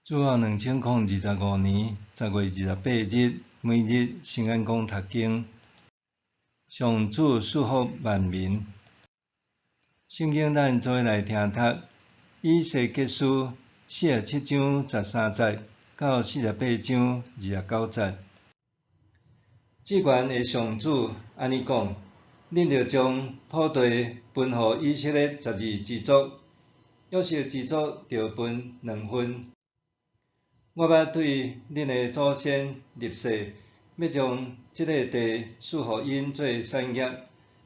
主後2025年10月28日，每日新眼光讀經，上主賜福萬民。聖經咱做伙來聽讀，以西結書47章13節到48章29節。至懸的上主按呢講：恁著將土地分予以色列12支族，約瑟支族著分兩份。我捌對恁的祖先立誓，欲將這塊地賜予𪜶做產業。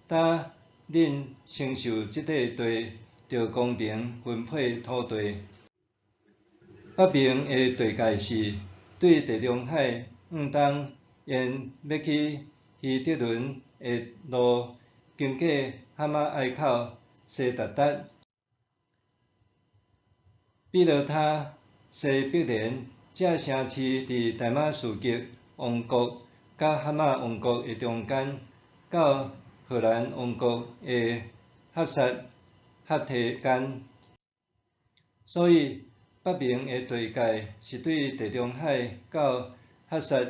當恁承受這塊地，著公平分配土地。北爿的地界是對地中海向東沿欲去希得崙的路，經過哈馬隘口西達達、比羅他、西伯連，這城市佇大馬士革王國佮哈馬王國的中間，到賀蘭王國的哈撒哈提間。所以北爿的地界是對地中海到哈撒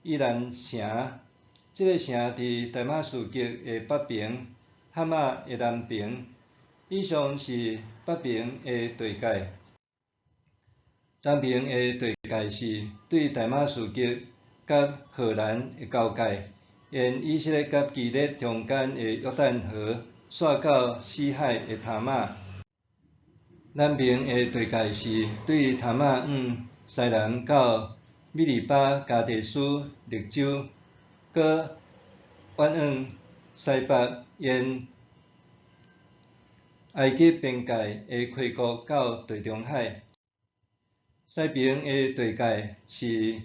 以蘭城，這个城佇大馬士革的北爿，哈馬的南爿。以上是北爿的地界。南爿的地界是對大馬士革佮賀蘭的交界，沿以色列佮基列中間的約旦河，紲到死海的他瑪。南爿的地界是對他瑪往西南到米利巴加地斯綠洲，閣遠往西北沿埃及邊界的溪谷到地中海。西爿的地界是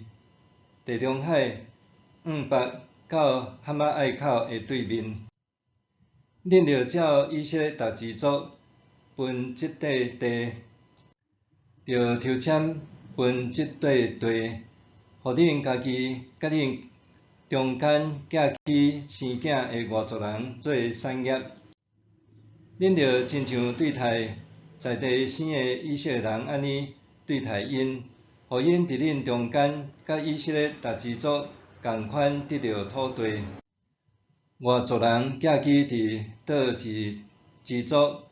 地中海往北到哈馬隘口的對面。恁著照以色列逐支族分這塊地，著抽籤分這塊地，予恁家己佮恁中間寄去生囝的外族人做產業。恁著親像對待在地生的以色列人按呢對待𪜶，予𪜶佇恁中間佮以色列逐支族仝款得著土地。外族人寄居佇佗一支族，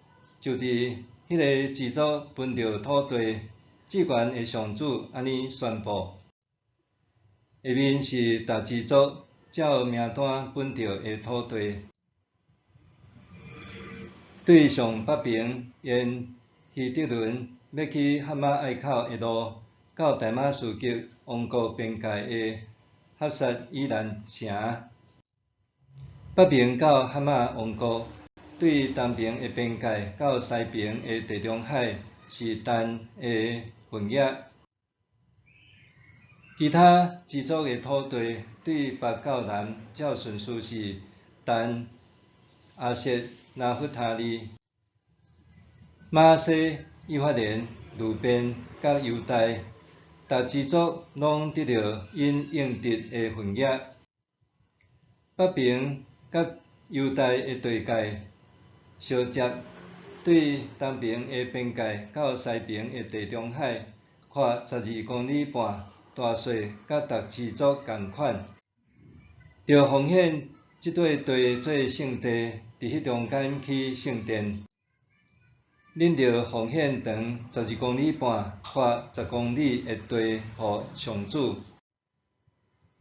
就佇彼个支族分著土地。至懸的上主按呢宣布。下面是逐支族照名單分著的土地。對上北爿沿希得崙欲去哈馬隘口的路，到大馬士革王國邊界的哈撒以蘭城。北爿到哈馬王國，對東爿的邊界到西爿的地中海是但的份額。其他支族的土地對北到南照順序是但、亞設、拿弗他利、瑪拿西、以法蓮、流便佮猶大，逐支族攏得著𪜶應得的份額。北爿佮猶大的地界相接，對東爿的邊界到西爿的地中海，闊12公里半，大細佮逐支族仝款。著奉獻這塊地做聖地，佇彼中間起聖殿。恁著奉獻長12公里半、闊10公里的地予上主。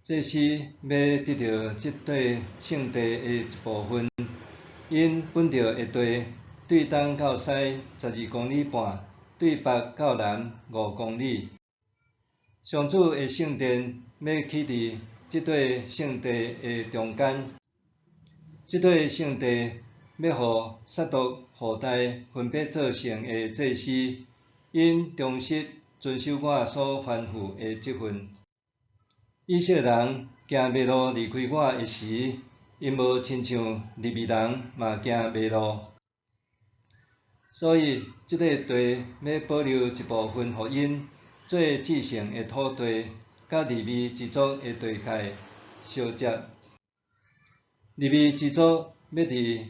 祭司欲得著這塊聖地的一部分，𪜶分著的地，對東到西12公里半，對北到南5公里。上主的聖殿欲起佇這塊聖地的中間，這塊聖地欲予撒督後代分別做聖的祭司，𪜶忠實遵守我所吩咐的職分。以色列人行迷路離開我的時，𪜶無親像利未人嘛行迷路。所以，這塊地欲保留一部分予𪜶做至聖的土地，佮利未支族的地界相接。利未支族欲佇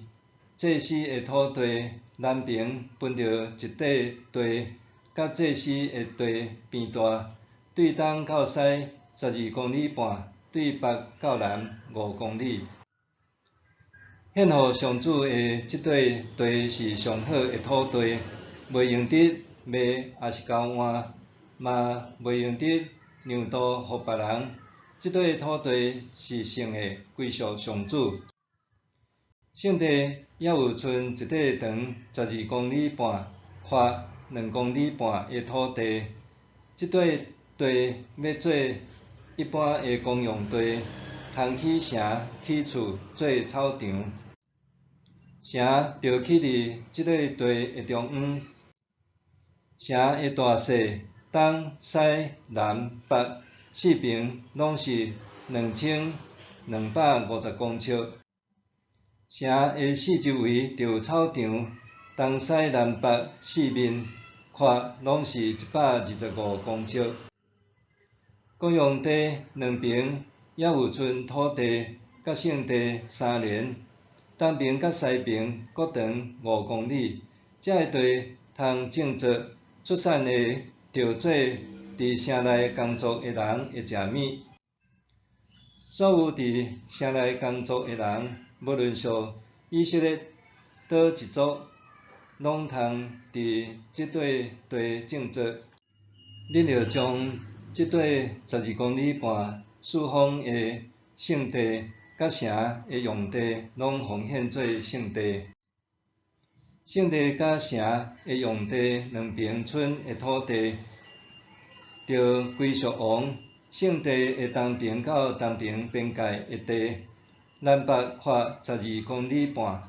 祭司的土地南爿分著一塊地，佮祭司的地邊大，對東到西12公里半，對北到南5公里。獻予上主的這塊地是上好的土地，袂用得賣抑是交換，嘛袂用得讓渡予別人。這塊土地是聖的，歸屬上主。聖地猶有賰一塊長12公里半、寬2公里半的土地。這塊地欲做一般的公用地，通起城起厝做草場。城著起佇這塊地的中央。城的大小，東西南北四爿攏是2250公尺。城的四周圍著有草場，東西南北四面寬攏是125公尺。公用地兩爿猶有賰土地，佮聖地相連，東爿佮西爿各長5公里。這个地通種植出產的，著做佇城內工作的人的食物。所有佇城內工作的人，無論屬以色列佗一族，攏通佇這塊地種植。恁著將這塊12公里半四方的聖地，佮城的用地，攏奉獻做聖地。聖地佮城的用地兩爿賰的土地，著歸屬王。聖地的東爿到東爿邊界的地，南北寬12公里半；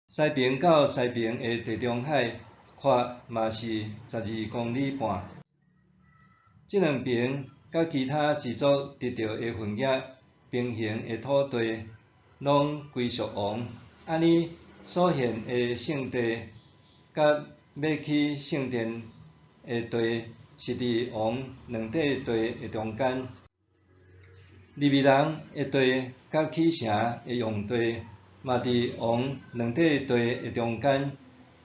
西爿到西爿的地中海寬嘛是12公里半。這兩爿佮其他支族得著的份額平行的土地，攏歸屬王。按呢所獻的聖地佮欲起聖殿的地，是佇王兩塊地的中間。利未人的地佮起城的用地，嘛佇王兩塊地的中間。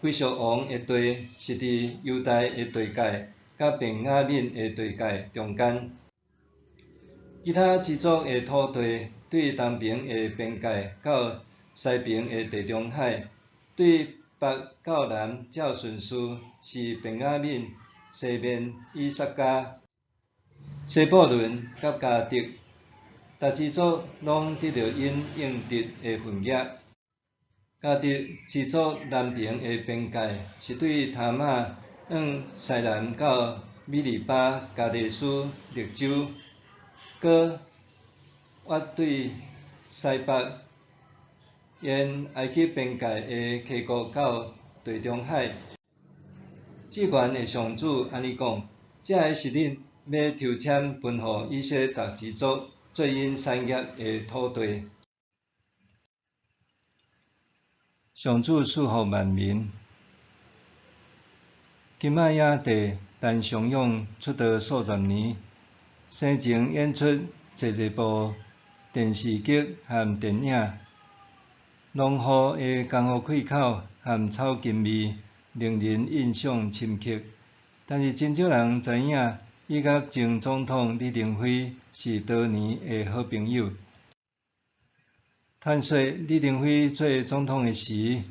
歸屬王的地是佇猶大的地界佮便雅憫的地界中間。其他支族的土地，對東爿的邊界到西爿的地中海，對北到南照順序是便雅憫、西緬、以薩迦、西布倫佮迦得，逐支族攏得著𪜶應得的份額。迦得支族南爿的邊界是對他瑪往西南到米利巴迦得斯綠洲，閣越對西北沿埃及邊界的溪谷到地中海。至懸的上主按呢講：這个是恁欲抽籤分予以色列逐支族做𪜶產業的土地。上主賜福萬民。金馬影帝陳松勇出道數十年，生前演出濟濟部電視劇和電影，濃厚的江湖氣口和草根味，令人印象深刻。但是真少人知影，伊佮前總統李登輝是多年的好朋友。傳說李登輝做總統的時，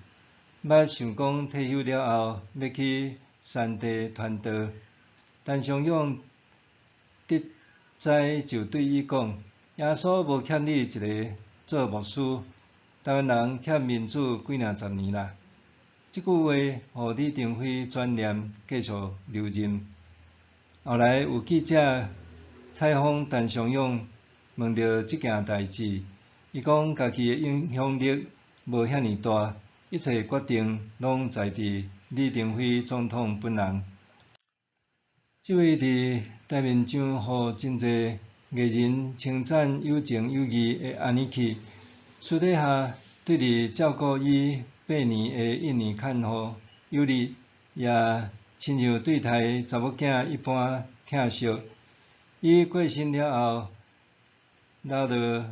捌想講退休了後欲去山地傳道。陳松勇得知就對伊講：耶穌無欠你一个做牧師，台灣人欠民主幾若十年啦。這句話予李登輝轉念繼續留任。後來有記者採訪陳松勇，問著這件代誌，伊講家己的影響力無遐爾大，一切決定攏在佇李登輝總統本人。這位佇台面上予真濟藝人稱讚有情有義的阿尼基，私底下對佇照顧伊8年的印尼看護尤利，也親像對待查某囝一般疼惜。伊過身了後，留落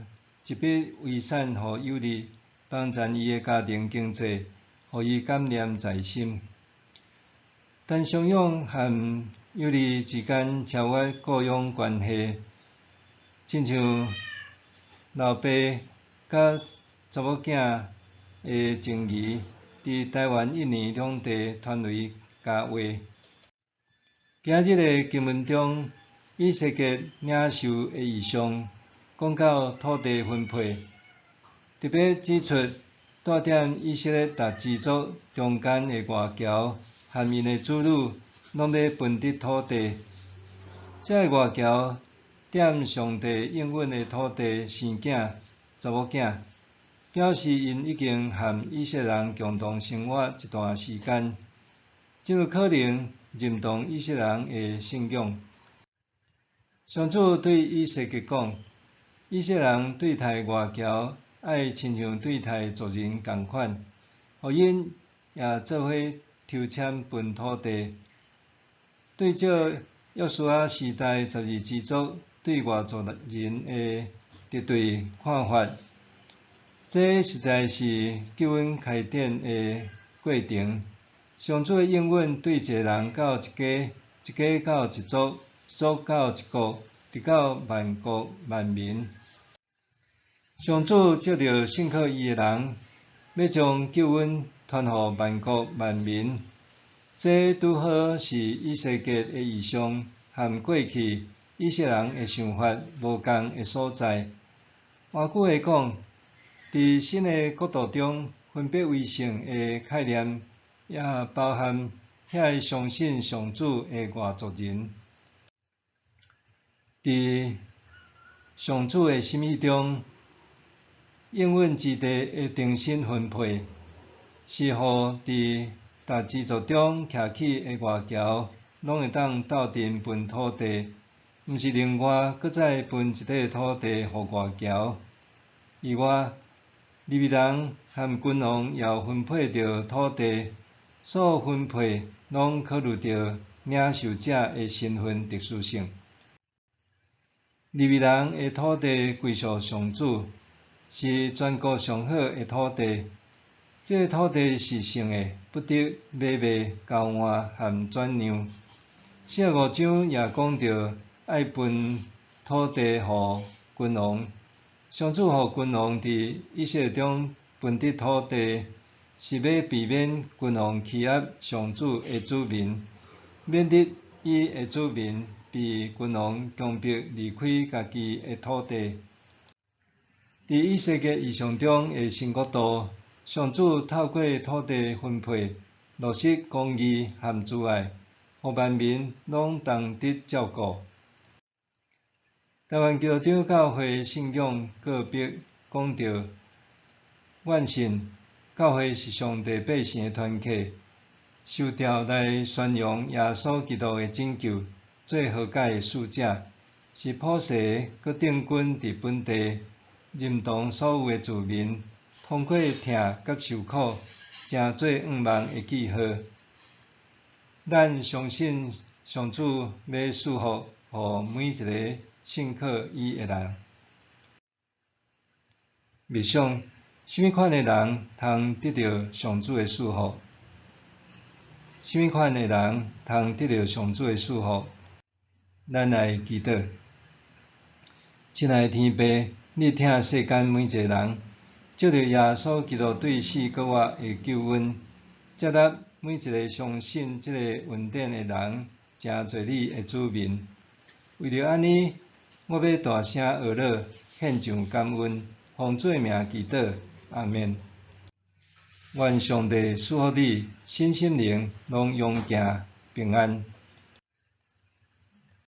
一筆遺產予尤利，幫贊伊的家庭經濟，予伊感念在心。陳松勇和友利之間超越雇傭關係，親像老爸佮查某囝的情誼，佇台灣印尼兩地傳為佳話。今日的經文中，以西結領受的異象，講到土地分配，特別指出帶點以色列逐支族中間的外僑和𪜶的子女，攏欲分得土地。這个外僑踮上帝應允的土地生囝、查某囝，表示𪜶已經和以色列人共同生活一段時間，真有可能認同以色列人的信仰。上主對以西結講，以色列人對待外僑愛親像對待族人仝款，予𪜶也做伙抽籤分土地。對照約書亞時代十二支族對外族人的敵對看法，這實在是救恩開展的過程。上主的應允對一个人到一家，一家到一族，一族到一國，直到萬國萬民。上主藉著信靠伊的人，欲將救恩傳予萬國萬民。這拄好是以西結的異象和過去以色列人的想法無仝的所在。換句話講，佇新的國度中，分別為聖的概念也包含遐个相信上主的外族人。佇上主的心意中，應允之地的重新分配，是予佇逐支族中徛起的外僑，攏會當鬥陣分土地，毋是另外閣再分一塊土地予外僑。以外，利未人和君王也有分配著土地，所有分配攏考慮著領受者的身份特殊性。利未人的土地歸屬上主，是全國上好的土地。這个土地是聖的，不得買賣、交換和轉讓。45章也講著愛分土地予君王，上主予君王佇以色列中分得土地，是欲避免君王欺壓上主的子民，免得伊的子民被君王強迫離開家己的土地。佇以西結異象中的新國度，上主透過土地分配，落實公義和慈愛，予萬民攏同得照顧。台灣基督長教會信仰告白講著，願信教會是上帝百姓的團體，受召來宣揚耶穌基督的拯救，做和解的使者，是普世閣定根佇本地，認同所有的子民，通過疼佮受苦，成做向望的記號。咱相信上主欲賜福予每一个信靠伊的人。默想，啥物款的人通得著上主的賜福？啥物款的人通得著上主的賜福？咱來祈禱。親愛的天父，你疼世間每一个人，藉著耶穌基督對死閣活的救恩，接納每一个相信這个恩典的人，成做你的子民。為著按呢，我欲大聲呵咾，獻上感恩，奉主的名祈禱，阿們。願上帝賜福你，身心靈攏勇健平安。